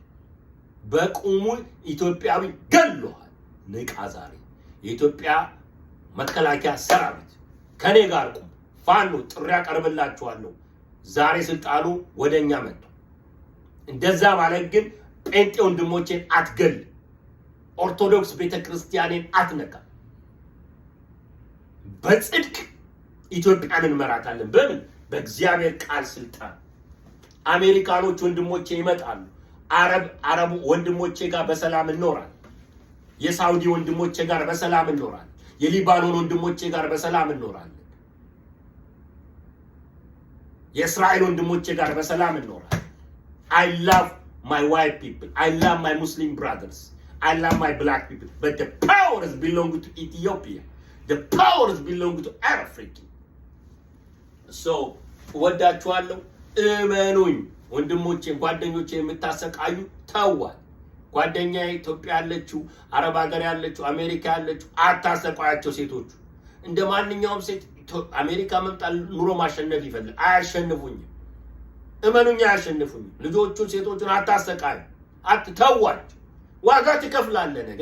በቁሙ ኢትዮጵያዊ ገሎሃል። ንቃ። ዛሬ የኢትዮጵያ መከላከያ ሰራዊት ከኔ ጋር ቁም። ፋኖ ጥሪ ያቀርብላችኋለሁ። ዛሬ ስልጣኑ ወደ እኛ መጥቷል። እንደዛ ማለት ግን ጴንጤ ወንድሞቼን አትገል፣ ኦርቶዶክስ ቤተ ክርስቲያኔን አትነካ። በጽድቅ ኢትዮጵያን እንመራታለን። በምን? በእግዚአብሔር ቃል ስልጣን። አሜሪካኖች ወንድሞቼ ይመጣሉ። አረቡ ወንድሞቼ ጋር በሰላም እንኖራለን። የሳውዲ ወንድሞቼ ጋር በሰላም እንኖራለን። የሊባኖን ወንድሞቼ ጋር በሰላም እንኖራለን። የእስራኤል ወንድሞቼ ጋር በሰላም እንኖራለን። I love my white people. I love my Muslim brothers. I love my black people. But the powers belong to Ethiopia. The powers belong to Africa. So እወዳችኋለሁ። እመኑኝ ወንድሞቼ፣ ጓደኞቼ የምታሰቃዩ ተዋል። ጓደኛ ኢትዮጵያ ያለችው፣ አረብ ሀገር ያለችው፣ አሜሪካ ያለችው አታሰቃያቸው። ሴቶቹ እንደ ማንኛውም ሴት አሜሪካ መምጣት ኑሮ ማሸነፍ ይፈልግ። አያሸንፉኝም። እመኑኝ አያሸንፉኝም። ልጆቹን ሴቶቹን አታሰቃዩ፣ አትተዋቸው። ዋጋ ትከፍላለህ። ነገ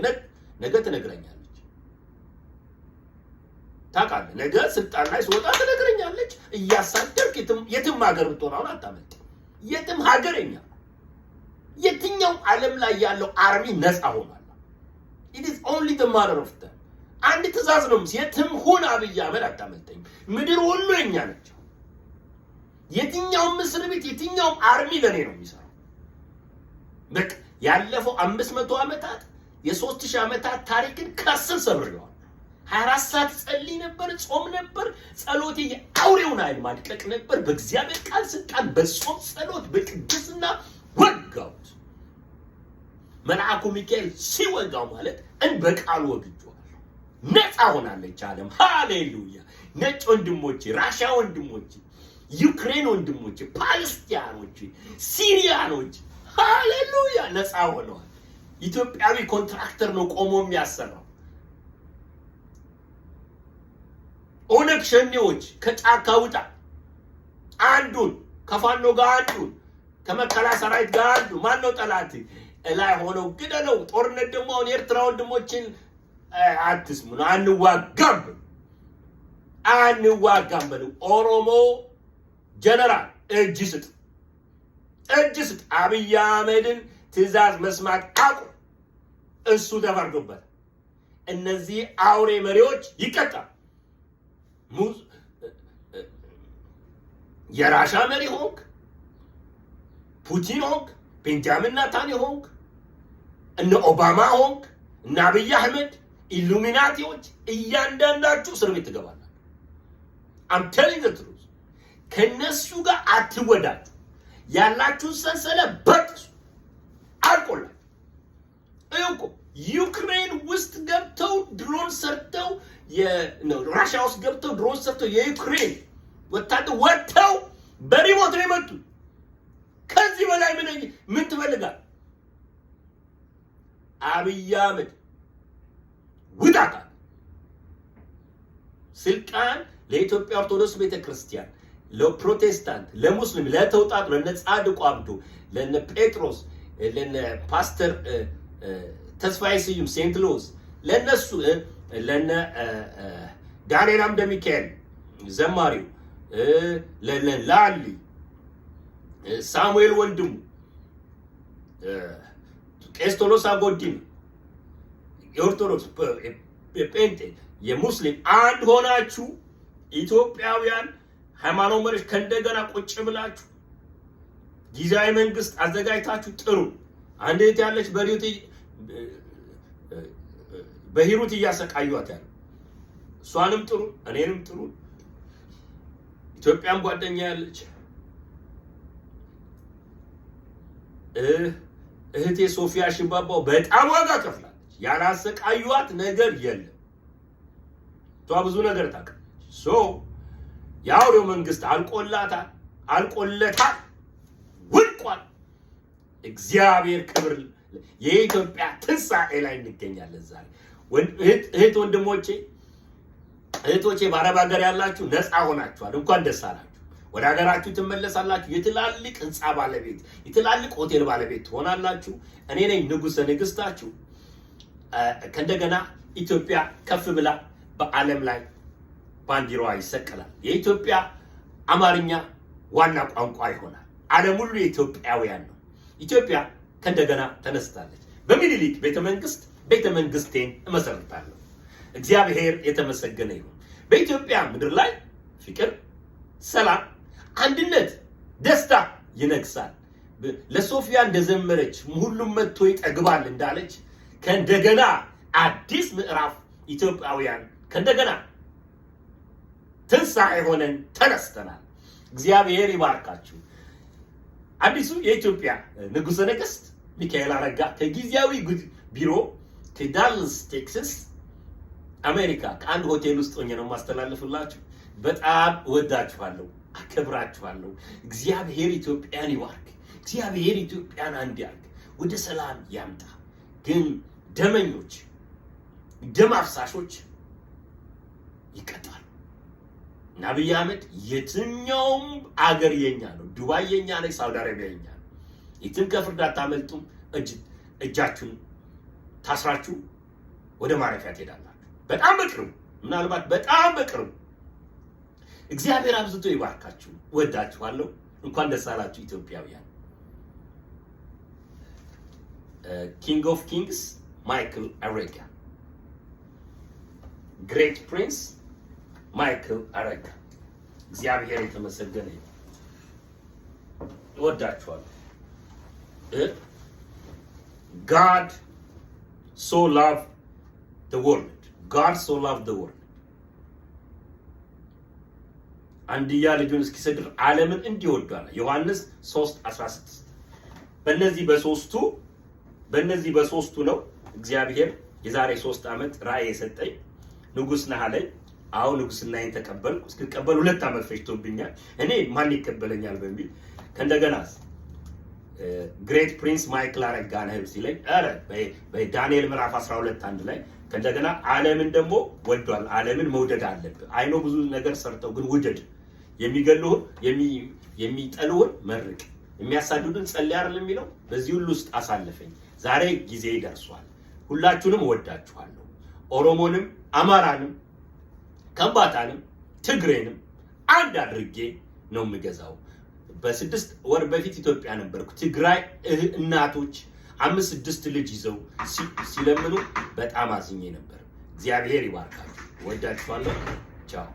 ነገ ትነግረኛለች። ታውቃለህ፣ ነገ ስልጣን ላይ ስወጣ ትነግረኛለች። እያሳደርክ የትም ሀገር ብትሆን አሁን አታመልጥ። የትም ሀገር የኛ የትኛው ዓለም ላይ ያለው army ነፃ ሆኗል። It is only the matter of time። አንድ ትእዛዝ ነው። የትም ሁን አብይ አህመድ አታመልጠኝም። ምድር ሁሉ የኛ ነች። የትኛውም እስር ቤት፣ የትኛውም army ለእኔ ነው የሚሰራው። በቃ ያለፈው 500 ዓመታት፣ የ3000 ዓመታት ታሪክን ከስር ሰብሬዋል። 24 ሰዓት ጸልይ ነበር፣ ጾም ነበር። ጸሎቴ የአውሬውን ኃይል ማድቀቅ ነበር። በእግዚአብሔር ቃል ስልጣን፣ በጾም ጸሎት፣ በቅድስና ወጋሁት። መልአኩ ሚካኤል ሲወጋው ማለት በቃሉ ወግቼዋለሁ። ነፃ ሆናለች ዓለም። ሃሌሉያ! ነጭ ወንድሞቼ፣ ራሻ ወንድሞቼ፣ ዩክሬን ወንድሞቼ፣ ፓለስቲያኖች፣ ሲሪያኖች ሃሌሉያ ነፃ ሆነዋል። ኢትዮጵያዊ contractor ነው ቆሞ የሚያሰራው። ኦነግ ሸኔዎች ከጫካ ውጣ፣ አንዱን ከፋኖ ጋር፣ አንዱን ከመከላከያ ሰራዊት ጋር፣ አንዱ ማነው ጠላት እላይ ሆነው ግደለው። ጦርነት ደግሞ አሁን የኤርትራ ወንድሞችን አትስሙ ነው። አንዋጋም በሉ፣ አንዋጋም በሉ። ኦሮሞ ጀነራል እጅ ስጥ፣ እጅ ስጥ። አብይ አህመድን ትዕዛዝ መስማት አቁም። እሱ ተፈርዶበታል። እነዚህ አውሬ መሪዎች ይቀጣል። የራሻ መሪ ሆንክ፣ ፑቲን ሆንክ፣ ቤንጃሚን ናታንያሁ ሆንክ፣ እነ ኦባማ ሆንክ፣ እነ አብይ አህመድ፣ ኢሉሚናቲዎች እያንዳንዳችሁ እስር ቤት ትገባላችሁ። I'm telling the truth። ከነሱ ጋር አትወዳችሁ። ያላችሁን ሰንሰለት በጥሱ። አልቆላችሁ። እኮ ዩክሬን ውስጥ ገብተው ድሮን ሰርተው፣ ራሽያ ውስጥ ገብተው ድሮን ሰርተው የዩክሬን ወታደር ወጥተው በ remote ነው የመጡ። ከዚህ በላይ ምን ምን ትፈልጋል? አብይ አህመድ ውጣ። ስልጣን ለኢትዮጵያ ኦርቶዶክስ ቤተክርስቲያን፣ ለፕሮቴስታንት፣ ለሙስሊም፣ ለተውጣጡ፣ ለነ ጻድቁ አብዶ፣ ለነ ጴጥሮስ፣ ለነ ፓስተር ተስፋዬ ስዩም ሴንት ሉዊስ፣ ለነሱ፣ ለነ ዳንኤል አምደ ሚካኤል ዘማሪው፣ ለነ ላሊ ሳሙኤል ወንድሙ፣ ቄስ ቶሎሳ ጎዲና፣ የኦርቶዶክስ፣ የጴንጤ፣ የሙስሊም አንድ ሆናችሁ ኢትዮጵያውያን ሃይማኖት መሪዎች ከእንደገና ቁጭ ብላችሁ ጊዜያዊ መንግስት አዘጋጅታችሁ ጥሩ። አንድ እህት ያለች በሂሩት እያሰቃዩት ያለ እሷንም ጥሩ፣ እኔንም ጥሩ። ኢትዮጵያም ጓደኛ ያለች እህቴ ሶፊያ ሽባባው በጣም ዋጋ ከፍላለች። ያላሰቃዩዋት ነገር የለም። እሷ ብዙ ነገር ታውቃለች። So የአውሬው መንግስት አልቆላታል፣ አልቆለታል፣ ወድቋል። እግዚአብሔር ክብር። የኢትዮጵያ ትንሣኤ ላይ እንገኛለን ዛሬ። እህት ወንድሞቼ፣ እህቶቼ በአረብ ሀገር ያላችሁ ነፃ ሆናችኋል። እንኳን ደስ አላችሁ። ወደ ሀገራችሁ ትመለሳላችሁ። የትላልቅ ህንፃ ባለቤት፣ የትላልቅ ሆቴል ባለቤት ትሆናላችሁ። እኔ ነኝ ንጉሠ ንግስታችሁ። ከእንደገና ኢትዮጵያ ከፍ ብላ በዓለም ላይ ባንዲራዋ ይሰቀላል። የኢትዮጵያ አማርኛ ዋና ቋንቋ ይሆናል። ዓለም ሁሉ የኢትዮጵያውያን ነው። ኢትዮጵያ ከእንደገና ተነስታለች። በሚኒሊክ ቤተ መንግስት ቤተ መንግስቴን እመሰርታለሁ። እግዚአብሔር የተመሰገነ ይሁን። በኢትዮጵያ ምድር ላይ ፍቅር፣ ሰላም፣ አንድነት፣ ደስታ ይነግሳል። ለሶፊያ እንደዘመረች ሁሉም መጥቶ ይጠግባል እንዳለች ከእንደገና አዲስ ምዕራፍ ኢትዮጵያውያን ከእንደገና ትንሣኤ ሆነን ተነስተናል። እግዚአብሔር ይባርካችሁ። አዲሱ የኢትዮጵያ ንጉሠ ነገሥት ሚካኤል አረጋ ከጊዜያዊ ቢሮ ከዳላስ ቴክሳስ አሜሪካ ከአንድ ሆቴል ውስጥ ሆኜ ነው የማስተላልፍላችሁ። በጣም እወዳችኋለሁ፣ አከብራችኋለሁ። እግዚአብሔር ኢትዮጵያን ይባርክ። እግዚአብሔር ኢትዮጵያን አንድ ያርግ፣ ወደ ሰላም ያምጣ። ግን ደመኞች፣ ደም አፍሳሾች ይቀጣሉ። እና አብይ አህመድ የትኛውም አገር የኛ ነው። ዱባይ የኛ ነው። ሳውዲ አረቢያ የኛ ነው። የትም ከፍርድ አታመልጡም። እጃችሁን ታስራችሁ ወደ ማረፊያ ትሄዳላችሁ። በጣም በቅርቡ፣ ምናልባት በጣም በቅርቡ። እግዚአብሔር አብዝቶ ይባርካችሁ። ወዳችኋለሁ። እንኳን ደስ አላችሁ ኢትዮጵያውያን። King of Kings ማይክል አረጋ፣ Great Prince ማይክል አረጋ። እግዚአብሔር የተመሰገነ ይሁን። እወዳችኋለሁ። God so love the world, God so love the world፣ አንድያ ልጁን እስኪሰጥ ዓለምን እንዲሁ ወዷል። ዮሐንስ 3:16። በእነዚህ በሶስቱ ነው እግዚአብሔር የዛሬ 3 ዓመት ራእይ የሰጠኝ። ንጉስ ነህ አለኝ። አዎ፣ ንጉስናዬን ተቀበልኩ። እስክቀበል 2 ዓመት ፈጅቶብኛል። እኔ ማን ይቀበለኛል በሚል። ከእንደገና Great Prince ማይክል አረጋ ነህ ሲለኝ ኧረ በዳንኤል ምዕራፍ 12:1 ላይ ከእንደገና ዓለምን ደግሞ ወዷል። ዓለምን መውደድ አለብህ። አይኖ ብዙ ነገር ሰርተው ግን ውደድ። የሚገሉህን የሚጠሉህን መርቅ፣ የሚያሳድዱህን ጸልይ አይደል የሚለው? በዚህ ሁሉ ውስጥ አሳለፈኝ። ዛሬ ጊዜ ደርሷል። ሁላችሁንም እወዳችኋለሁ። ኦሮሞንም፣ አማራንም፣ ከምባታንም፣ ትግሬንም አንድ አድርጌ ነው የምገዛው። በ6 ወር በፊት ኢትዮጵያ ነበርኩ። ትግራይ እናቶች አምስት ስድስት ልጅ ይዘው ሲለምኑ በጣም አዝኜ ነበር። እግዚአብሔር ይባርካችሁ። እወዳችኋለሁ። ቻው።